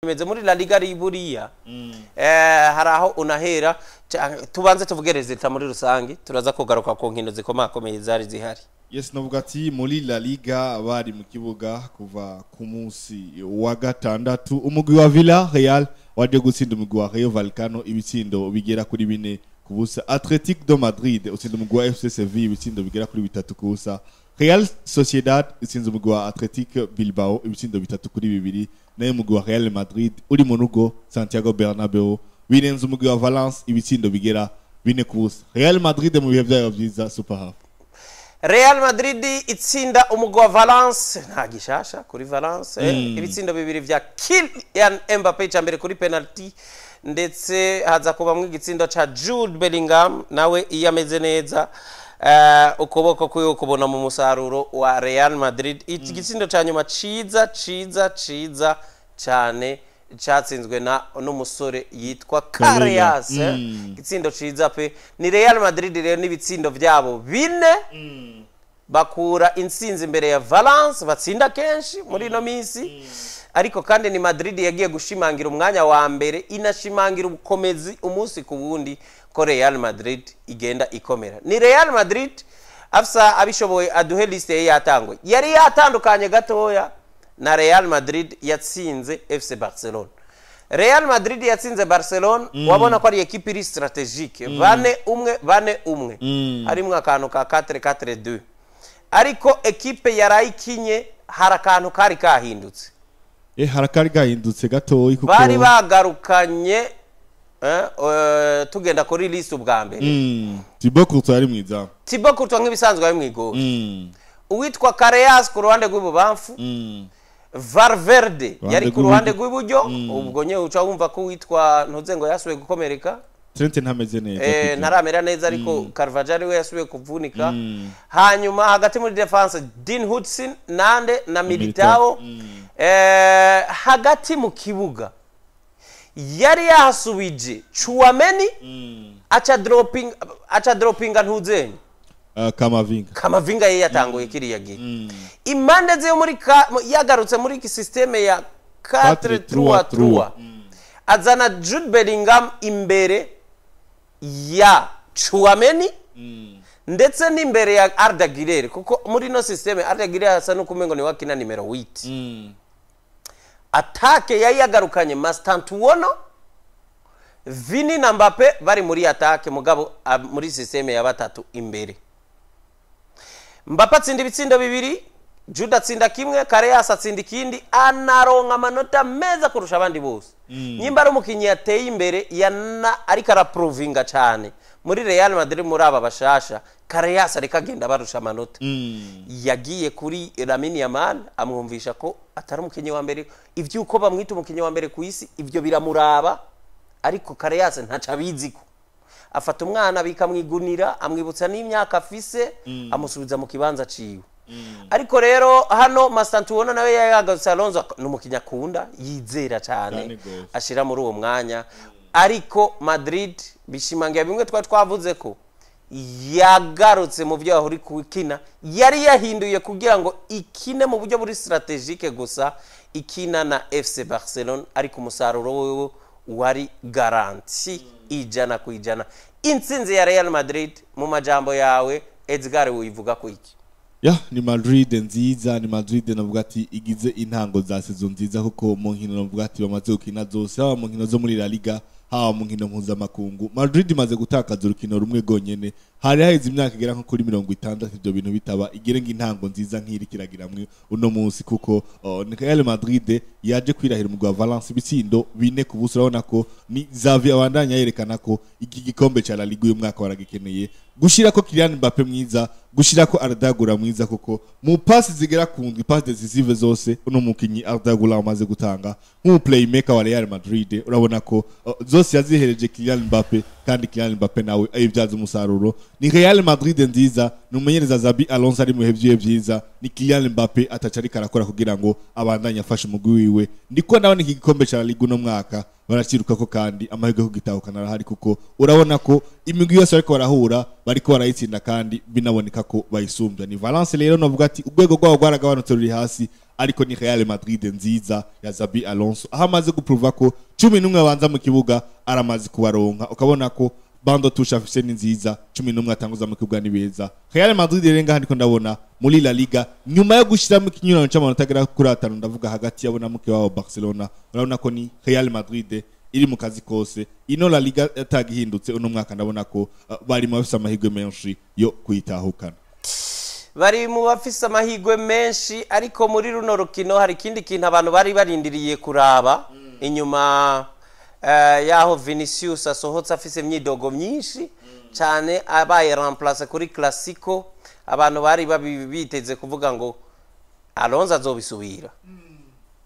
Bimeze muri La Liga ari buriya, hari aho unahera. Tubanze tuvuge résultats muri rusange, turaza kugaruka ku nkino zikomakomeye zari zihari. Yes, navuga ati muri La Liga bari mu kibuga kuva ku munsi wa gatandatu, umugwi wa Villarreal waje gutsinda umugwi wa Rayo Vallecano ibitsindo bigera kuri 4-0. Athletic de Madrid utsinda umugwi wa FC Sevilla ibitsindo bigera kuri 3-0. Real Sociedad itsinze umugwi wa Athletic Bilbao ibitsindo 3-2, nayo umugwi wa Real Madrid uri mu rugo Santiago Bernabeu birenze umugwi wa Valence ibitsindo bigera 4-0. Real Madrid mu bihe byayo byiza, super half. Real Madrid itsinda umugwi wa Valence, nta gishasha kuri Valence, ibitsindo bibiri vya Kylian Mbappe, icya mbere kuri penalty, ndetse haza kubamwo igitsindo ca Jude Bellingham. Nawe iyo ameze neza, ukuboko kwiwe kubona mu musaruro wa Real Madrid. Iki gitsindo ca nyuma ciza ciza ciza cyane cyatsinzwe na n'umusore yitwa Carreras. Igitsindo ciza pe. Ni Real Madrid rero n'ibitsindo vyabo bine bakura intsinzi imbere ya Valence batsinda kenshi muri ino minsi. Ariko kandi ni Madrid yagiye gushimangira umwanya wa mbere, inashimangira ubukomezi umunsi ku wundi ko Real Madrid igenda ikomera. Ni Real Madrid afsa abishoboye aduhe liste ye yatangwe, yari yatandukanye gatoya na Real Madrid yatsinze FC Barcelona. Real Madrid yatsinze Barcelona, wabona ko ari équipe iri stratégique, 4-1 4-1, harimwo akantu ka 4-4-2, ariko ekipe yarayikinye hari akantu kari kahindutse. Harakari gahindutse gatoyi kuko bari bagarukanye, tugenda kuri liste ubwa mbere. Thibaut Courtois ari mwiza. Thibaut Courtois nk'ibisanzwe ari mw'igori, uwitwa Carreras ku ruhande rw'ibubamfu, Valverde Ruhande yari ku ruhande rw'iburyo. rw'iburyo. Ubwo nyine uca wumva ko witwa ntuze ngo yasubiye gukomereka. Trent ntameze neza. Kuko. Ntaramera neza, ariko Carvajal we yasubiye kuvunika. Hanyuma hagati muri défense, Dean Hudson nande na Militao. Hagati mu kibuga yari yahasubije Tchouameni, aca droppinga ntuzenye. Kamavinga. Kamavinga ye yatanguye kiriya gihe. Impande ziyo muri yagarutse muri iki système ya 4-3-3, azana Jude Bellingham imbere ya Tchouameni ndetse n'imbere ya Arda Güler, kuko muri ino système Arda Güler asa n'ukumengo ni wakina nimero 8. Attaque yari yagarukanye Mastantuono, Vini na Mbappe bari muri attaque, mugabo muri système ya batatu imbere. Mbappe atsinda ibitsindo bibiri, Jude atsinda kimwe, Carreras atsinda ikindi, anaronka amanota meza kurusha abandi bose. Nyimba ari umukinnyi yateye imbere yana ariko araprovinga cyane muri Real Madrid muri aba bashasha, Carreras ariko agenda barusha amanota. Yagiye kuri Lamine Yamal amwumvisha ko atari umukinnyi wa mbere, ivyuko bamwita umukinnyi wa mbere ku isi ivyo biramuraba, ariko Carreras ntaco abiziko. Afata umwana bikamwigunira, amwibutsa n'imyaka afise, amusubiza mu kibanza ciwe. Ariko rero hano Mastantuono nawe yagarutse, Alonso ni umukinnyi akunda yizera cyane, Cyane gose. ashira muri uwo mwanya. Ariko Madrid bishimangira bimwe twari twavuze ko yagarutse mu byo yahora ikina, yari yahinduye kugira ngo ikine mu buryo buri stratégique gusa ikina na FC Barcelona, ariko umusaruro wewe wari garanti 100%. Intsinzi ya Real Madrid, mu majambo yawe Edgar, wivuga ku iki? Ya, ni Madrid nziza, ni Madrid navuga ati igize intango za saison nziza, kuko mu nkino navuga ati bamaze gukina zose, haba mu nkino zo muri La Liga, haba mu nkino mpuzamakungu, Madrid imaze gutakaza urukino rumwe rwonyene. Hari haheze imyaka igera nko kuri 60 ibyo bintu bitaba, igere nk'intango nziza nk'iri kiragiramwe uno munsi, kuko ni Real Madrid yaje kwirahira umugwi wa Valence ibitsindo 4-0. Urabona ko ni Xavi abandanya yerekana ko iki gikombe ca La Liga uyu mwaka waragikeneye, gushira ko Kylian Mbappe mwiza, gushira ko Arda Güler mwiza, kuko mu pasi zigera ku ndwi, passe décisive zose uno mukinyi Arda Güler amaze gutanga nk'umu playmaker wa Real Madrid, urabona ko zose yazihereje Kylian Mbappe, kandi Kylian Mbappe nawe ayibyaza umusaruro. Ni Real Madrid nziza, ni umumenyereza Xabi Alonso ari mu bihe vyiwe vyiza, ni Kylian Mbappe ataca ariko arakora kugira ngo abandanye afashe umugwi wiwe. Ndiko ndabona iki gikombe ca La Liga uno mwaka Baraciruka ko kandi amahirwe yo kugitahukana arahari, kuko urabona ko imigwi yose bariko barahura bariko barayitsinda kandi binaboneka ko bayisumbya. Ni Valence rero novuga ati urwego rwabo rwaragabanutse, ruri hasi, ariko ni Real Madrid nziza ya Xabi Alonso, aho amaze gupruva ko 11 abanza mu kibuga aramaze kubaronka. Ukabona ko banc de touche afise ni nziza, 11 atanguza mu kibuga ni beza. Real Madrid rero ngaha ndiko ndabona muri La Liga, nyuma yo gushiramo ikinyurano c'amanota agera kuri 5, ndavuga hagati yabo na muke wabo Barcelona, urabona ko ni Real Madrid iri mu kazi kose. Ino La Liga yatagihindutse uno mwaka, ndabona ko bari mu bafise amahirwe menshi yo kuyitahukana. Bari mu bafise amahirwe menshi, ariko muri runo rukino hari ikindi kintu abantu bari barindiriye kuraba inyuma yaho Vinicius asohotse afise imyidogo myinshi cyane, abaye remplacé kuri Clasico. Abantu bari biteze kuvuga ngo Alonso azobisubira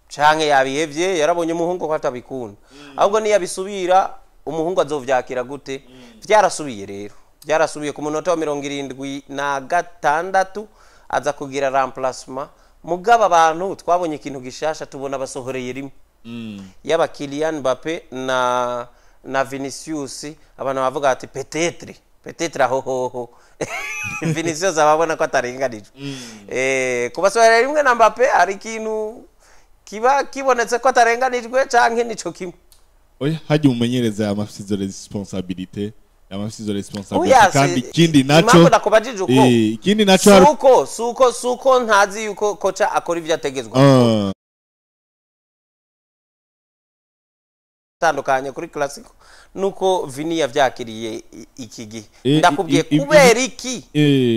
canke yabihevye, yarabonye umuhungu ko atabikunda, ahubwo niyabisubira umuhungu azovyakira gute? Vyarasubiye rero, byarasubiye ku munota wa 76 aza kugira remplacement. Mugabo abantu twabonye ikintu gishasha, tubona basohoreye rimwe yaba Kylian Mbappe na Vinicius. Abantu bavuga ati peut-être aho hoho Vinicius ababona ko atarenganijwe. Kubasohorera rimwe na Mbappe, hari ikintu kiba kibonetse ko atarenganijwe canke nico kimwe? Oya, hajya umumenyereza yamafise izo responsabilité, yamafise izo responsabilité. Oya, kandi ikindi naco impamvu nakubajije uko, ikindi naco hari suko ntazi yuko koca akora ivyo ategezwa tandukanye kuri Clasico nuko Vini yavyakiriye iki gihe. Ndakubwiye kubera iki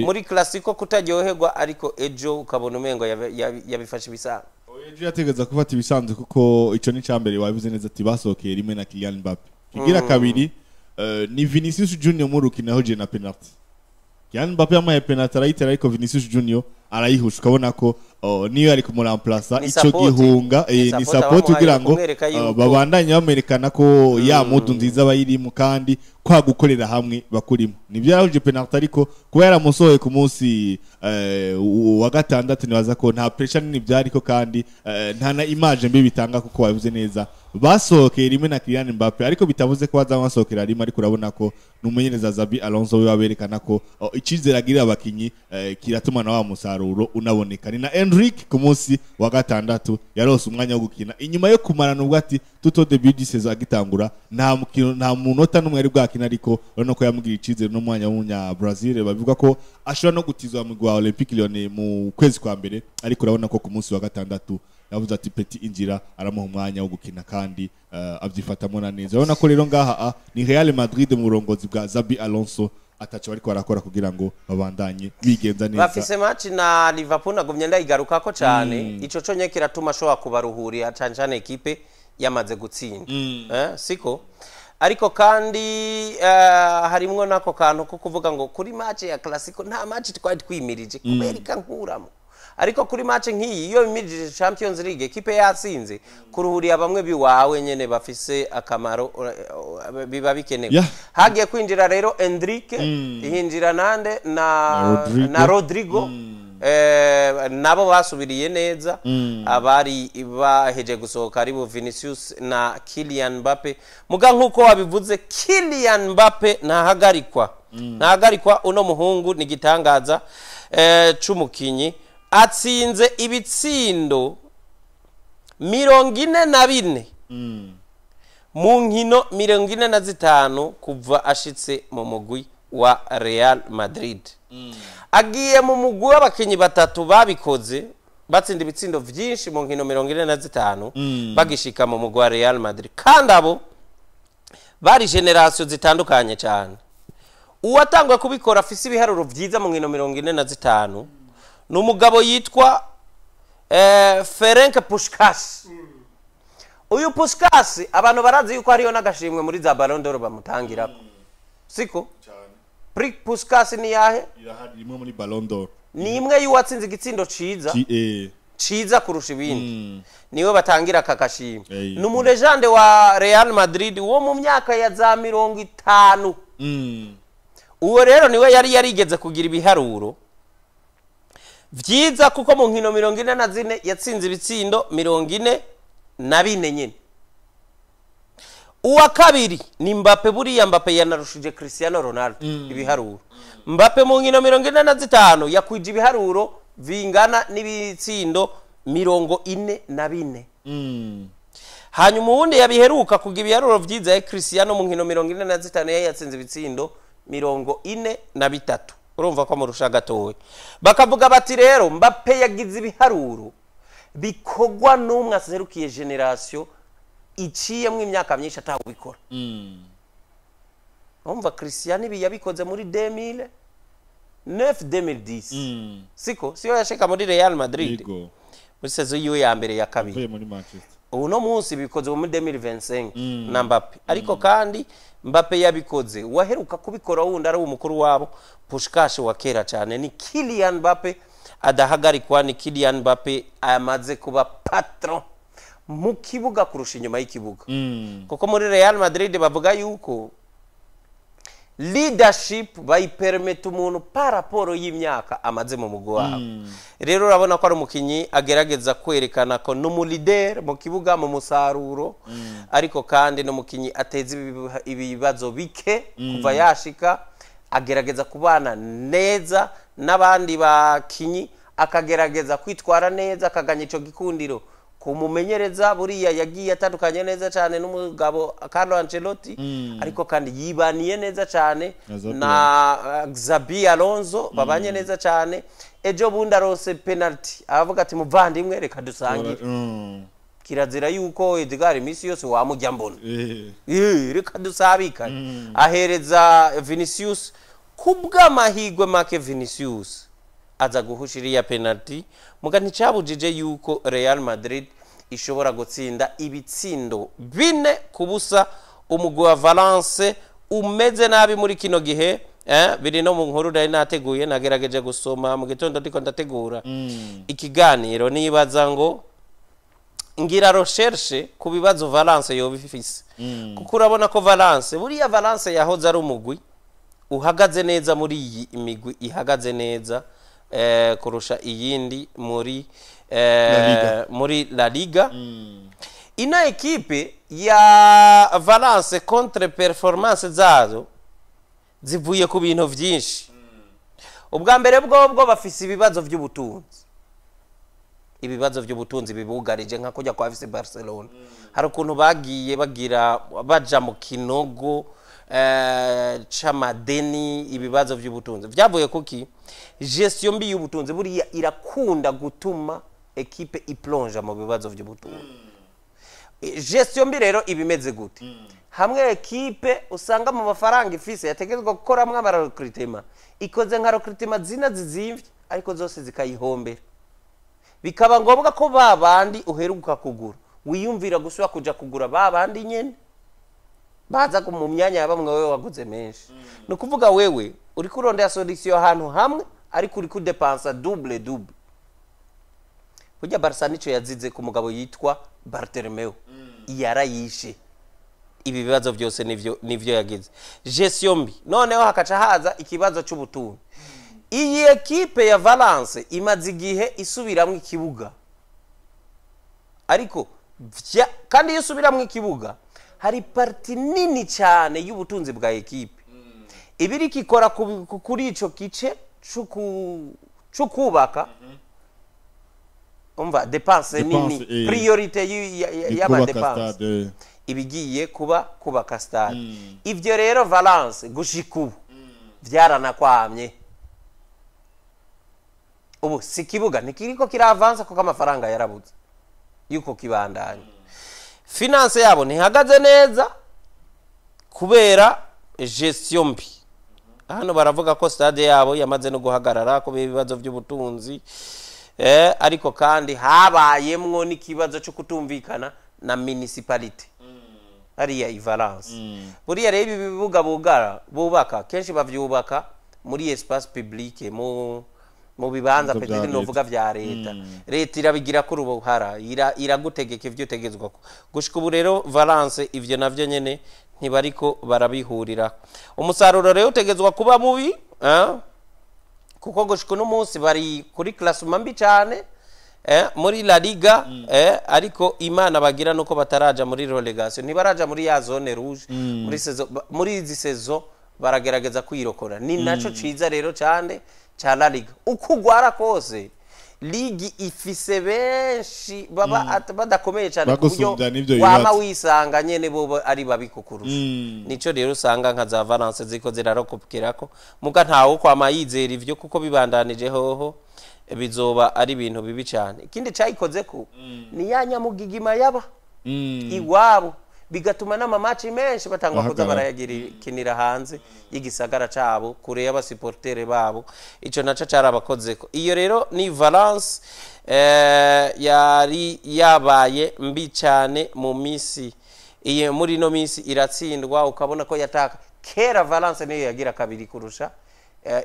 muri Clasico kutaryoherwa, ariko ejo ukabona umengo yabifashe ibisanzwe. Ejo yategeza gufata ibisanzwe, kuko ico ni cambere wabivuze neza ati basohokeye rimwe na Kylian Mbappe. Kigira kabiri, ni Vinicius Junior mu rukino yahoje na penalty. Kylian Mbappe yamuhaye penalty arayitera, ariko Vinicius Junior arayihusha. Ukabona ko, oh, niyo yari kumuremplaça Ni ico support. gihunga Ni ni support support abamuhaye kugira ngo kumwereka yuko babandanye bamerekana ko ya mudu nziza bayirimo kandi kwa gukorera hamwe bakurimo. Nivyo yarahuje penalty, ariko kuba yaramusohoye ku munsi wa gatandatu, nibaza ko nta pressure nini byariko kandi nta na image mbi bitanga, kuko wabivuze neza, basohokeye rimwe na Kylian Mbappe, ariko bitavuze ko baza basohokera rimwe. Ariko urabona ko n'umumenyereza Xabi Alonso we baberekana ko, oh, icizere agirira abakinyi kiratuma na wa musaruro unaboneka. Ni na Endrick ku munsi wa gatandatu yarose umwanya wo gukina inyuma yo kumarana ubwo ati tout au début du saison agitangura nta mukino, nta munota n'umwe yari bwakina, ariko urabona ko yamugiriye icizere n'umwanya w'umunya Brazil, bavuga ko ashobora no gutizwa mu mugwi wa Olympique Lyon mu kwezi kwa mbere. Ariko urabona ko ku munsi wa gatandatu yavuze ati petit, injira, aramuha umwanya wo gukina kandi abyifatamo na neza. Urabona ko rero ngaha ni Real Madrid mu burongozi bwa Xabi Alonso ataco bariko barakora kugira ngo babandanye bigenza neza. Bafise match na Liverpool, nagumye ndayigarukako cyane. Ico conye kiratuma ashobora kubaruhurira cane cane ekipe yamaze gutsinda, siko? Ariko kandi harimwo nako kantu ko kuvuga ngo kuri match ya Clasico nta match twari twimirije kubera ikankuramo, ariko kuri match nk'iyi iyo wimirije Champions League, ekipe yatsinze, kuruhurira bamwe biwawe nyene bafise akamaro, biba bikenewe. Hagiye kwinjira rero Endrick, hinjira nande na Na Rodrigo. Na Rodrigo. Nabo basubiriye neza abari baheje gusohoka, ari bo Vinicius na Kylian Mbappe. Muga nkuko wabivuze, Kylian Mbappe ntahagarikwa, ntahagarikwa. Uno muhungu ni gitangaza c'umukinyi, atsinze ibitsindo 44 mu nkino 45 kuva ashitse mu mugwi wa Real Madrid. Agiye mu mugwi w'abakinyi batatu babikoze, batsinda ibitsindo vyinshi mu nkino 45 bagishika mu mugwi wa Real Madrid, kandi abo bari génération zitandukanye cyane. Uwatangwa kubikora afise ibiharuro vyiza mu nkino 45 ni umugabo yitwa Ferenc Puskás. Uyu Puskás abantu barazi yuko hariyo n'agashimwe muri za Ballon d'Or bamutangirako, siko? Prix Puskás ni yahe? Irahari rimwe muri Ballon d'Or. Ni imwe y'uwatsinze igitsindo ciza ciza kurusha ibindi, niwe batangira aka gashimwe. Ni umulégende wa Real Madrid wo mu myaka ya za 50. Uwo rero niwe yari yarigeze kugira ibiharuro vyiza, kuko mu nkino 44 yatsinze ibitsindo 44 nyene. Uwa kabiri ni Mbappe. Buriya Mbappe yanarushije Cristiano Ronaldo ibiharuro. Mbappe mu nkino 45 yakwije ibiharuro bingana n'ibitsindo 44. Hanyuma uwundi yabiheruka kugira ibiharuro vyiza ya Cristiano, mu nkino 45 yari yatsinze ibitsindo 43. Urumva ko amurusha gatoya. Bakavuga bati rero Mbappe yagize ibiharuro bikorwa n'umwe aserukiye génération iciyemwo imyaka myinshi atawubikora. Urumva Cristiano ibi yabikoze muri 2009, 2010, siko siyo yashika muri Real Madrid? Yego. Muri saison yiwe ya mbere, ya kabiri. Avuye muri Manchester. Ubu no munsi bikoze muri 2025 na Mbappe. Ariko kandi Mbappe yabikoze, waheruka kubikora wundi ari umukuru wabo Puskás wa kera cyane. Ni Kylian Mbappe adahagarikwa, ni Kylian Mbappe amaze kuba patron mu kibuga kurusha inyuma y'ikibuga, kuko muri Real Madrid bavuga yuko leadership bayipermeta umuntu par rapport y'imyaka amaze mu mugwi wabo. Rero urabona ko ari umukinyi agerageza kwerekana ko ni umu leader mu kibuga, mu musaruro, ariko kandi n'umukinyi ateza ibibazo bike kuva yashika. Agerageza kubana neza n'abandi bakinyi, akagerageza kwitwara neza, akaganya ico gikundiro kumumenyereza. Buriya yagiye atandukanye neza cyane n'umugabo Carlo Ancelotti, ariko kandi yibaniye neza cyane na Xabi. Na Xabi Alonso babanye neza cyane. Ejo bundi arose penalty, aravuga ati: "Muvandimwe, reka dusangire." Kirazira yuko Edgar iminsi yose wamujya mbona. Reka dusabikane. Ahereza Vinicius, kubw'amahirwe make Vinicius aza guhusha iriya penalty, muga nticabujije yuko Real Madrid ishobora gutsinda ibitsindo 4-0 umugwi wa Valence umeze nabi muri kino gihe. Biri no mu nkuru nari nateguye, nagerageje gusoma mu gitondo ndiko ndategura ikiganiro. Nibaza ngo ngira recherche ku bibazo Valence yoba ifise, kuko urabona ko Valence, buriya Valence yahoze ari umugwi uhagaze neza muri iyi imigwi ihagaze neza kurusha iyindi muri La Liga. Muri La Liga. Ino ekipe ya Valence, contre performance zazo zivuye ku bintu vyinshi. Ubwa mbere bwobwo bafise ibibazo vy'ubutunzi, ibibazo by'ubutunzi bibugarije nka kujya kwa FC Barcelona. Hari ukuntu bagiye bagira baja mu kinogo c'amadeni. Ibibazo by'ubutunzi byavuye kuki? Gestion mbi y'ubutunzi buriya irakunda gutuma ekipe iplonja mu bibazo by'ubutunzi. Gestion mbi rero ibimeze gute? Hamwe ekipe usanga mu mafaranga ifise yategerezwa gukoramwo ama recrutement, ikoze nka recrutement zina zizimvye, ariko zose zikayihombera, bikaba ngombwa ko ba bandi uheruka kugura wiyumvira gusubira kuja kugura ba bandi nyene baza mu myanya ya bamwe wewe waguze menshi. Ni ukuvuga wewe uriko urondera solution ahantu hamwe, ariko uri kudepansa double double. Burya Barca nico yazize ku mugabo yitwa Bartomeu, yarayishe. Ibi bibazo byose nivyo yagize, gestion mbi. Noneho hakaca haza ikibazo c'ubutunzi. Iyi ekipe ya Valence imaze igihe isubiramwo ikibuga, ariko kandi iyo usubiramwo ikibuga hari partie nini cyane y'ubutunzi bwa ekipe ibiriko ikora kuri ico gice co kubaka. Umva, dépense nini, Dépense, priorité ni y'ama kubaka dépenses stade. Ibigiye kuba kubaka stade. Ivyo rero Valence gushika ubu vyaranakwamye. Ubu si ikibuga ntikiriko kiravansa kuko amafaranga yarabuze yuko kibandanya. Finance yabo ntihagaze neza kubera gestion mbi. Hano baravuga ko stade yabo yamaze no guhagarara kubera ibibazo by'ubutunzi, ariko kandi habayemwo n'ikibazo cyo kutumvikana na municipalité hariya i Valence. Buriya rero ibi bibuga bugara bubaka kenshi bavyubaka muri espace public, mu bibanza Ibigo vya peut-être leta. Novuga vya leta. Leta irabigira ko uruhara, iragutegeka ivyo utegetswa ko. Gushika ubu rero Valence ivyo navyo nyene ntibariko barabihurira. Umusaruro rero utegetswa kuba mubi, eh? Kuko gushika uno munsi bari kuri classement mbi cyane. Muri La Liga, ariko Imana bagira nuko bataraja muri relégation, ntibaraja muri ya zone rouge. Muri saison, muri izi saison baragerageza kwirokora. Ni naco ciza rero cyane ca La Liga, uko ugwara kose ligi ifise benshi baba badakomeye cyane ku buryo Bagusumbya n'ivyo wama yubatse. wisanga nyene bo ari babi kukurusha. Nico rero usanga nka za Valence ziko zirarokopkerako, muga ntawe kwama yizera ivyo, kuko bibandanije hoho bizoba ari ibintu bibi cyane. Ikindi cayikoze ko ni ya nyamugigima yaba iwabo, bigatuma n'ama match menshi batangwa kuza Bahagarara. barayakinira hanze y'igisagara cabo, kure y'abasiportere babo. Ico naco carabakozeko. Iyo rero ni Valence, yari yabaye mbi cyane mu misi iyo, muri ino minsi iratsindwa, ukabona ko yataka. Kera Valence niyo yagira kabiri kurusha,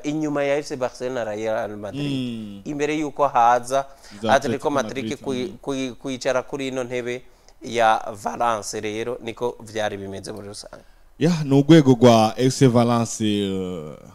inyuma ya FC Barcelona na Real Madrid, imbere yuko haza Za Atletico Atletico Madrid Madrid, kwicara kuri ino ntebe ya Valence. Rero niko vyari bimeze muri rusange. Ya, ni urwego rwa FC Valence,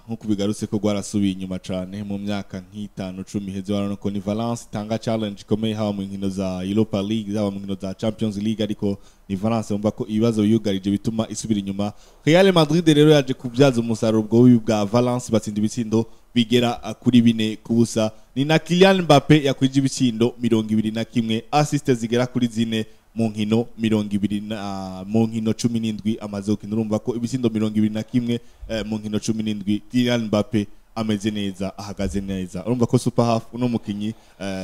nkuko bigarutse ko rwarasubiye inyuma cyane mu myaka nk'itanu 10 iheze. Urabona ko ni Valence itanga challenge ikomeye, haba mu nkino za Europa League, haba mu nkino za Champions League, ariko ni Valence wumva ko ibibazo biyugarije bituma isubira inyuma. Real Madrid rero yaje kubyaza umusaruro ubwo bubi bwa Valence, batsinda ibitsindo bigera kuri 4-0. Ni na Kylian Mbappe yakwije ibitsindo 21, assist zigera kuri 4 mu nkino 20 na mu nkino 17 amaze gukina. Urumva ko ibitsindo 21 mu nkino 17, Kylian Mbappe ameze neza, ahagaze neza. Urumva ko super half uno mukinyi,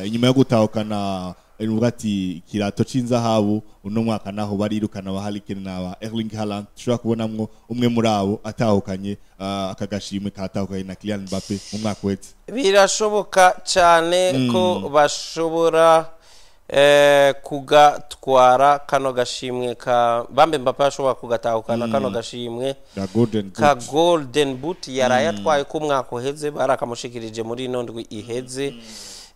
inyuma yo gutahukana uvuga ati ikirato c'inzahabu uno mwaka, naho barirukana ba Harry Kane na ba Erling Haaland, tushobora kubonamwo umwe muri abo atahukanye aka gashimwe katahukanye na Kylian Mbappe mu mwaka uheze. Birashoboka cyane ko bashobora kugatwara kano gashimwe ka bambe. Mbappe ashobora kugatahukana kano gashimwe ya Golden ka Boot. Golden Boot yaraye atwaye ko umwaka uheze, barakamushikirije muri ino ndwi iheze.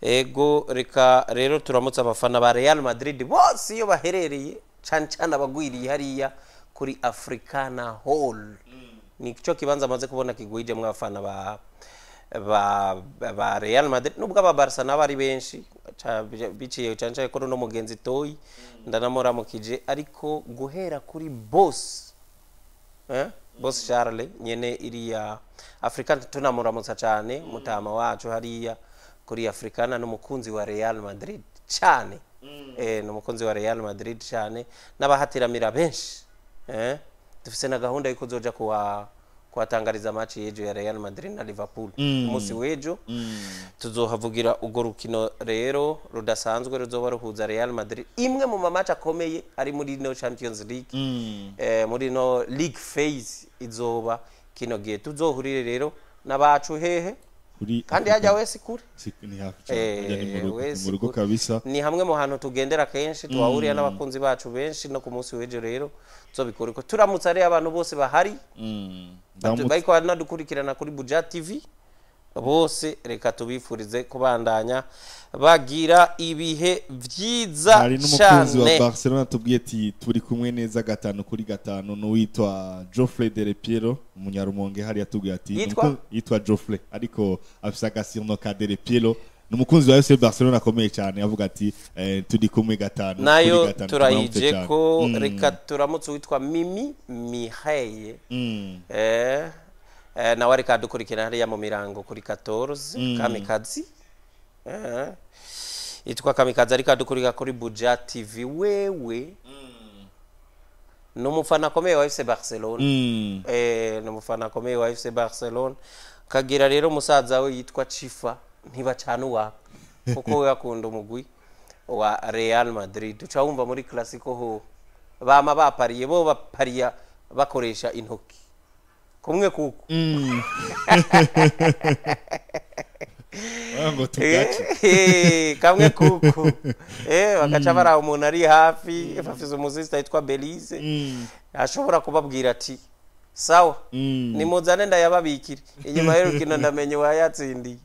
Ego, reka rero turamutse abafana ba Real Madrid bose iyo baherereye, cane cane abagwiriye hariya kuri Africana Hall. Nico kibanza amaze kubona kigwijemwo abafana ba Real Madrid, nubwo aba Barca nabo ari benshi, biciye cane cane ko no mugenzi toyi ndanamuramukije. Ariko guhera kuri boss, boss Charles nyene iriya Afrika, tunamuramutsa cyane mutama wacu hariya kuri Africana, n'umukunzi wa Real Madrid cyane, n'umukunzi wa Real Madrid cyane n'abahatiramira benshi. Dufise na gahunda yuko uzoja kuwa kuhatangariza match y'ejo ya Real Madrid na Liverpool. Umunsi w'ejo tuzohavugira urwo rukino rero rudasanzwe ruzoba ruhuza Real Madrid, imwe mu ma match akomeye ari muri no Champions League, muri no league phase izoba kino gihe. Tuzohurire rero n'abacu hehe? Kuri Kandi hajya wese kure. Ni hafi cyane. Hajya ni mu rugo, ni wese mu rugo kure. kabisa. Ni hamwe mu hantu tugendera kenshi, tuhahurira n'abakunzi bacu benshi. No ku munsi w'ejo rero tuzobikora uko. Turamutse ari abantu bose bahari bariko baranadukurikirana kuri Buja TV bose, reka tubifurize kubandanya bagira ibihe vyiza Hari n'umukunzi wa cane. Barcelona tubwiye ati turi kumwe neza 5 kuri 5, n'uwitwa Geoffrey Del Piero, umunyarumonge hari, yatubwiye ati Yitwa? Yitwa Geoffrey, ariko afise agasirno ka Del Piero, ni umukunzi wa FC Barcelona akomeye cyane, avuga ati turi kumwe gatanu Nayo kuri gatanu, turamutse turayije cyane. ko reka turamutse uwitwa Mimi Miheye, nawe ariko adukurikira hariya mu mirango kuri 14 Kamikazi, yitwa Kamikazi, ariko adukurikira kuri Buja TV. Wewe ni umufana akomeye wa FC Barcelona. Ni umufana akomeye wa FC Barcelona. Kagira rero umusaza we yitwa Chifa, ntibacana uwaka kuko we akunda umugwi wa Real Madrid. Uca wumva muri Clasico ho bama bapariye, bo bapariya bakoresha intoki kumwe kuko Ngo tugace. Kamwe kuku, bagaca baraha umuntu ari hafi, bafise umusista yitwa Belize, ashobora kubabwira ati sawa, nimuzane ndayababikire, inyuma y'urukino ndamenye uwayatsindiye.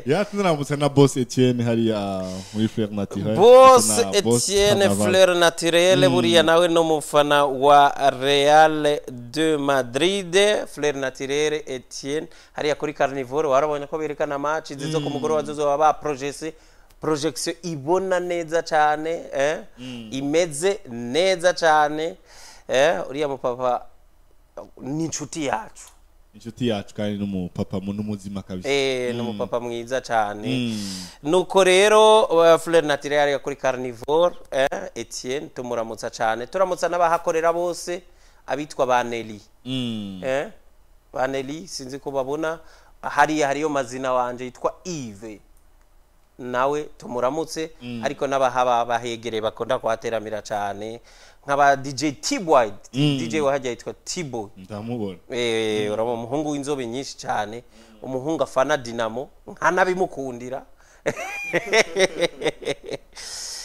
Yaturamutse na Boss Etienne hariya muri Fleur Naturelle. Boss Ndetse na Boss Etienne Carnaval. Fleur Naturelle, buriya nawe no mufana wa Real de Madrid. Fleur Naturelle Etienne hariya kuri Carnivore, warabonye ko berekana match zizo ku mugoroba, zozo baba projese Projection ibona neza cyane, imeze neza cyane. Uriya mupapa ni inshuti yacu. Inshuti yacu kandi n'umupapa n'umuzima kabisa. Ni umupapa mwiza cyane. Nuko rero Fleur Naturelle hariya kuri Carnivore, Etienne tumuramutsa cyane, turamutsa n'abahakorera bose, abitwa ba Nelly. Ba Nelly sinzi ko babona hariya, hariyo mazina wanje yitwa Yves, nawe tumuramutse. Ariko n'abahaba bahegereye bakunda kuhateramira cyane, nk'aba DJ T-Boy, DJ wahajya yitwa T-Boy. Ndamubona. Urabona umuhungu w'inzobe nyinshi cyane, umuhungu afana Dinamo nkanabimukundira.